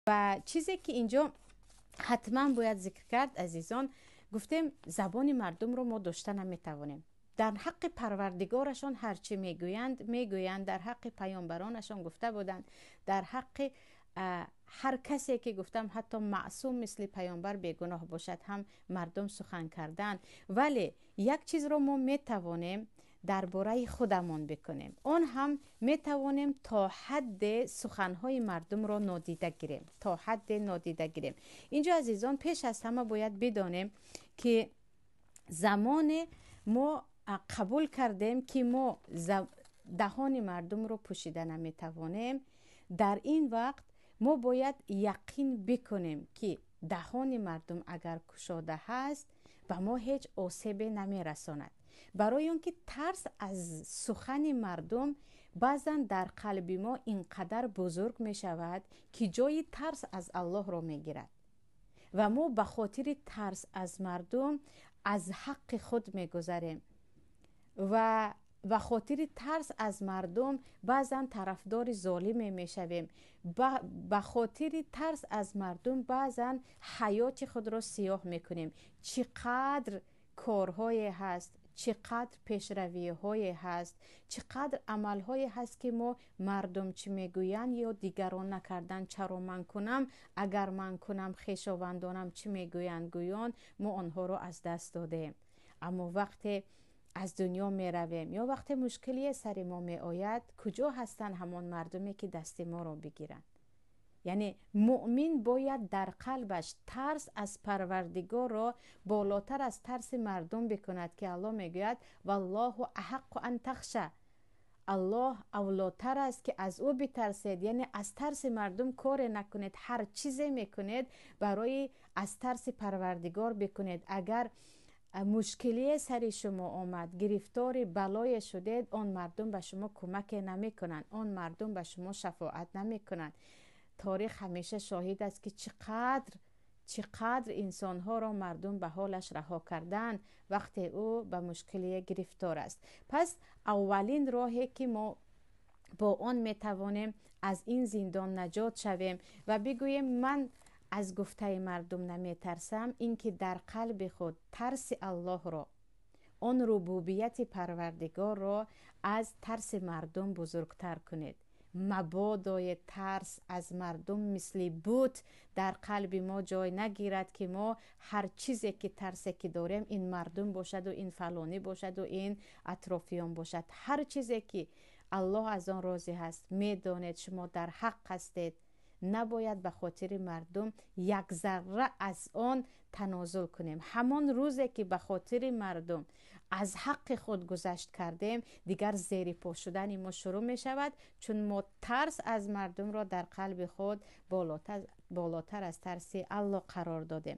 Ва чизе ки инҷо ҳатман бояд зикр кард, азизон, гуфтем, забони мардумро мо дошта наметавонем. Дар ҳаққи парвардигорашон ҳарчи мегӯянд, мегӯянд, дар ҳаққи паёмбаронашон гуфта буданд, дар ҳаққи ҳар касе ки гуфтам, ҳатто маъсум мисли паёмбар бегуноҳ бошад ҳам, мардум сухан карданд. Вале як чизро мо метавонем дар бораи худамон бикунем, он ҳам метавонем то ҳадде суханҳои мардумро нодида гирем, то ҳадде нодида гирем. Инҷо, азизон, пеш аз ҳама бояд бидонем, ки замоне мо қабул кардем, ки мо даҳони мардумро пӯшида наметавонем, дар ин вақт мо бояд яқин бикунем, ки даҳони мардум агар кушода ҳаст, ба мо ҳеҷ осебе намерасонад. Барои он ки тарс аз сухани мардум баъзан дар қалби мо ин қадар бузург мешавад, ки ҷои тарс аз Аллоҳро мегирад ва мо ба хотири тарс аз мардум аз ҳаққи худ мегузарем ва ба хотири тарс аз мардум баъзан тарафдори золиме мешавем, ба хотири тарс аз мардум баъзан ҳаёти худро сиёҳ мекунем. Чӣ қадр корҳое ҳаст, чӣ қадр пешравиҳое ҳаст, чӣ қадр амалҳое ҳаст, ки мо мардум чӣ мегӯянд ё дигарон накардан, чаро ман кунам, агар ман кунам, хешовандонам чӣ мегӯянд гӯён мо онҳоро аз даст додем. Аммо вақте аз дунё меравем ё вақте мушкилие сари мо меояд, куҷо ҳастанд ҳамон мардуме, ки дасти моро бигиранд? Яъне муъмин бояд дар қалбаш тарс аз Парвардигорро болотар аз тарси мардум бикунад, ки Аллоҳ мегӯяд: «Валлоҳу аҳаққу ан тахша», Аллоҳ авлотар аст, ки аз ӯ битарсед. Яъне аз тарси мардум коре накунед, ҳар чизе мекунед, барои аз тарси Парвардигор бикунед. Агар мушкилие сари шумо омад, гирифтори балое шудед, он мардум ба шумо кӯмаке намекунанд, он мардум ба шумо шафоат намекунанд. Таърих ҳамеша шоҳид аст, ки чӣ қадр инсонҳоро мардум ба ҳолаш раҳо карданд, вақте ӯ ба мушкилие гирифтор аст. Пас аввалин роҳе, ки мо бо он метавонем аз ин зиндон наҷот шавем ва бигӯем: «Ман аз гуфтаи мардум наметарсам», ин ки дар қалби худ тарси Аллоҳро, он рубубияти Парвардигорро аз тарси мардум бузургтар кунед. Мабодое тарс аз мардум мисли бут дар қалби мо ҷой нагирад, ки мо ҳар чизе ки тарсе ки дорем, ин мардум бошаду ин фалонӣ бошаду ин атрофиён бошад, ҳар чизе ки Аллоҳ аз он розӣ ҳаст, медонед, шумо дар ҳақ ҳастед, набояд ба хотири мардум як зарра аз он танозул кунем. Ҳамон рӯзе ки ба хотири мардум аз ҳаққи худ гузашт кардем, дигар зери по шудани мо шурӯъ мешавад, чун мо тарс аз мардумро дар қалби худ болотар аз тарси Аллоҳ қарор додем.